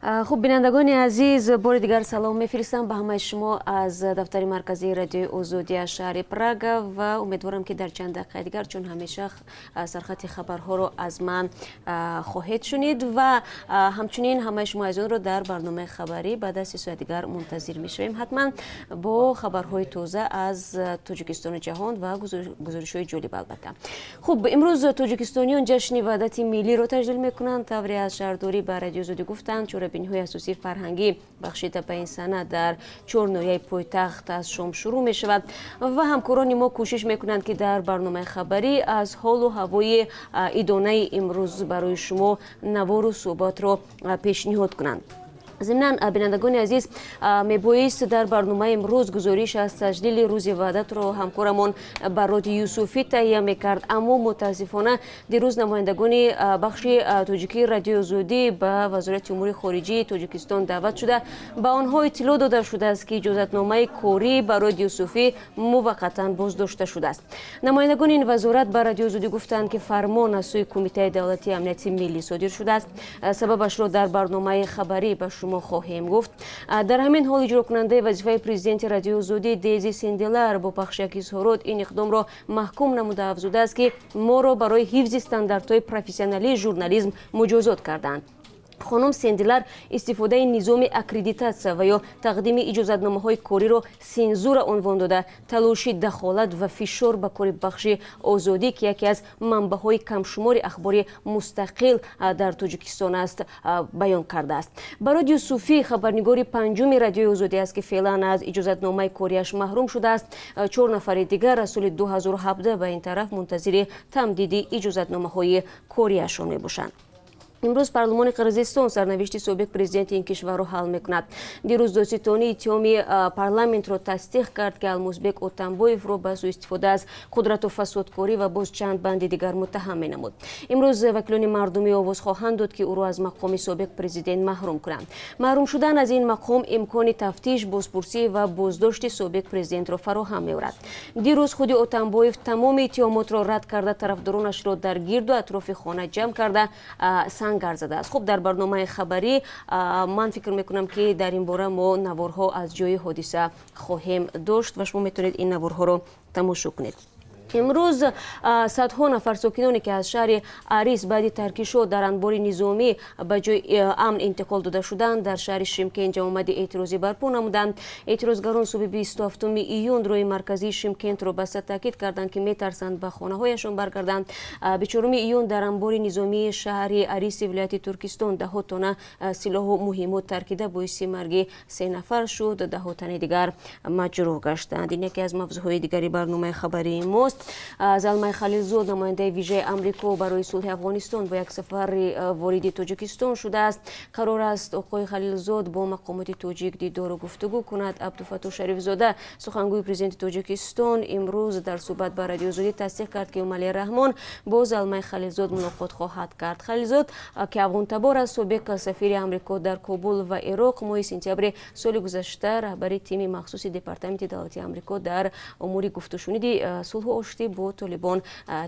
Хуб, бинандагони азиз, бори дигар салом мефиристам ба ҳамаи шумо аз дафтари марказии Радиои Озодӣ аз шаҳри Прага ва умедворам, ки дар чанд дақиқаи дигар, чун ҳамеша, сархати хабарҳоро аз ман хоҳед шунид ва ҳамчунин ҳамаи шумо азизонро дар барномаи хабарӣ баъд аз 3 соат дигар мунтазир мешавем, ҳатман бо хабарҳои тоза аз Тоҷикистону ҷаҳон ва гузоришҳои ҷолиб, албатта. Хуб, имрӯз тоҷикистониён ҷашни Ваҳдати миллиро таҷлил мекунанд. Тавре аз шаҳрдорӣ ба Радиои Озодӣ гуфтанд, чорабиниҳои асосии фарҳангӣ бахшида ба ин сана дар чор ноҳияи пойтахт аз шом шурӯъ мешавад ва ҳамкорони мо кӯшиш мекунанд, ки дар барномаи хабарӣ аз ҳолу ҳавои идонаи имрӯз барои шумо навору суҳбатро пешниҳод кунанд. Зимнан, бинандагони азиз, мебоист дар барномаи имрӯз гузориш аз таҷлили Рӯзи Ваҳдатро ҳамкорамон Бароди Юсуфӣ таҳия мекард, аммо мутаассифона дирӯз намояндагони бахши тоҷикии Радиои Озодӣ ба Вазорати умури хориҷии Тоҷикистон даъват шуда, ба онҳо иттилоъ дода шудааст, ки иҷозатномаи корӣ Бароди Юсуфӣ муваққатан боздошта шудааст. Намояндагони ин вазорат ба Радиои Озодӣ гуфтанд, ки фармон аз сӯи Кумитаи давлатии амнияти миллӣ содир шудааст. Сабабашро дар барномаи хабарӣ ба шумо хоҳем гуфт. Дар ҳамин ҳол, иҷрокунандаи вазифаи президенти Радиои Озодӣ Дези Синделар бо пахши як изҳорот ин иқдомро маҳкум намуда, афзудааст, ки моро барои ҳифзи стандартҳои профессионалии журнализм муҷозот карданд. Хонум Сенделар истифодаи низоми аккредитатсия ва ё тақдими иҷозатномаҳои кориро сензура унвон дода, талоши дахолат ва фишор ба кори бахши Озодӣ, ки яке аз манбаъҳои камшумори ахбори мустақил дар Тоҷикистон аст, баён кардааст. Бароди Юсуфӣ хабарнигори панҷуми Радиои Озодӣ аст, ки феълан аз иҷозатномаи кориаш маҳрум шудааст. Чор нафари дигар аз соли 2017 ба ин тараф мунтазири тамдиди иҷозатномаҳои кориашон мебошанд. Имрӯз парлумони Қирғизистон сарнавишти собиқ президенти ин кишварро ҳал мекунад. Дирӯз додситонӣ иттиҳоми парламентро тасдиқ кард, ки Алмозбек Отамбоевро ба сӯистифода аз қудрату фасодкорӣ ва боз чанд банди дигар муттаҳам менамуд. Имрӯз вакилони мардумӣ овоз хоҳанд дод, ки ӯро аз мақоми собиқ президент маҳрум кунанд. Маҳрум шудан аз ин мақом имкони тафтиш, бозпурсӣ ва боздошти собиқ президентро фароҳам меорад. Дирӯз худи Отамбоев тамоми иттиҳомотро рад карда, тарафдоронашро дар гирду атрофи хона ҷамъ карда, сангар задааст. Хуб, дар барномаи хабарӣ ман фикр мекунам, ки дар ин бора мо наворҳо аз ҷои ҳодиса хоҳем дошт ва шумо метавонед ин наворҳоро тамошо кунед. Имрӯз садҳо нафар сокиноне, ки аз шаҳри Арис баъди таркишот дар анбори низомӣ ба ҷои амн интиқол дода шуданд, дар шаҳри Шимкент ҷамъомади эътирозӣ барпо намуданд. Эътирозгарон субҳи 27 июн роҳи марказии Шимкентро баста, таъкид карданд, ки метарсанд ба хонаҳояшон баргарданд. 24 июн дар анбори низомии шаҳри Ариси вилояти Туркистон даҳҳо тонна силоҳу муҳиммот таркида, боиси марги се нафар шуд, даҳҳо тани дигар маҷрӯҳ гаштанд. Ин яке аз мавзӯъҳои дигари барномаи хабарии мост. Залмай Халилзод, намояндаи вижаи Амрико барои сулҳи Афғонистон, бо як сафари вориди Тоҷикистон шудааст. Қарор аст, оқои Халилзод бо мақомоти тоҷик дидору гуфтугӯ кунад. Абдуфаттоҳ Шарифзода, сухангӯи президенти Тоҷикистон, имрӯз дар суҳбат ба Радиои Озодӣ тасдиқ кард, ки Эмомалӣ Раҳмон бо Залмай Халилзод мулоқот хоҳад кард. Халилзод, ки афғонтабор аст, собиқ сафири Амрико дар Кобул ва Ироқ, моҳи сентябри соли гузашта раҳбари тими махсуси Департаменти давлатии Амрико дар умури гуфтушуниди сулҳу оштӣ бо Толибон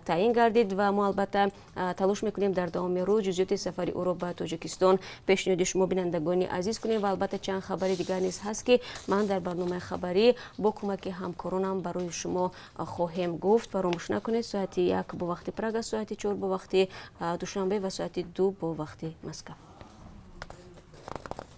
таъин гардид ва мо, албатта, талош мекунем дар давоми рӯз ҷузъиёти сафари ӯро ба Тоҷикистон пешниҳоди шумо, бинандагони азиз, кунем. Ва албатта, чанд хабари дигар низ ҳаст, ки ман дар барномаи хабарӣ бо кӯмаки ҳамкоронам барои шумо хоҳем гуфт. Фаромӯш накунед, соати 1 бо вақти Прага, соати 4 бо вақти Душанбе ва соати 2 бо вақти Москав.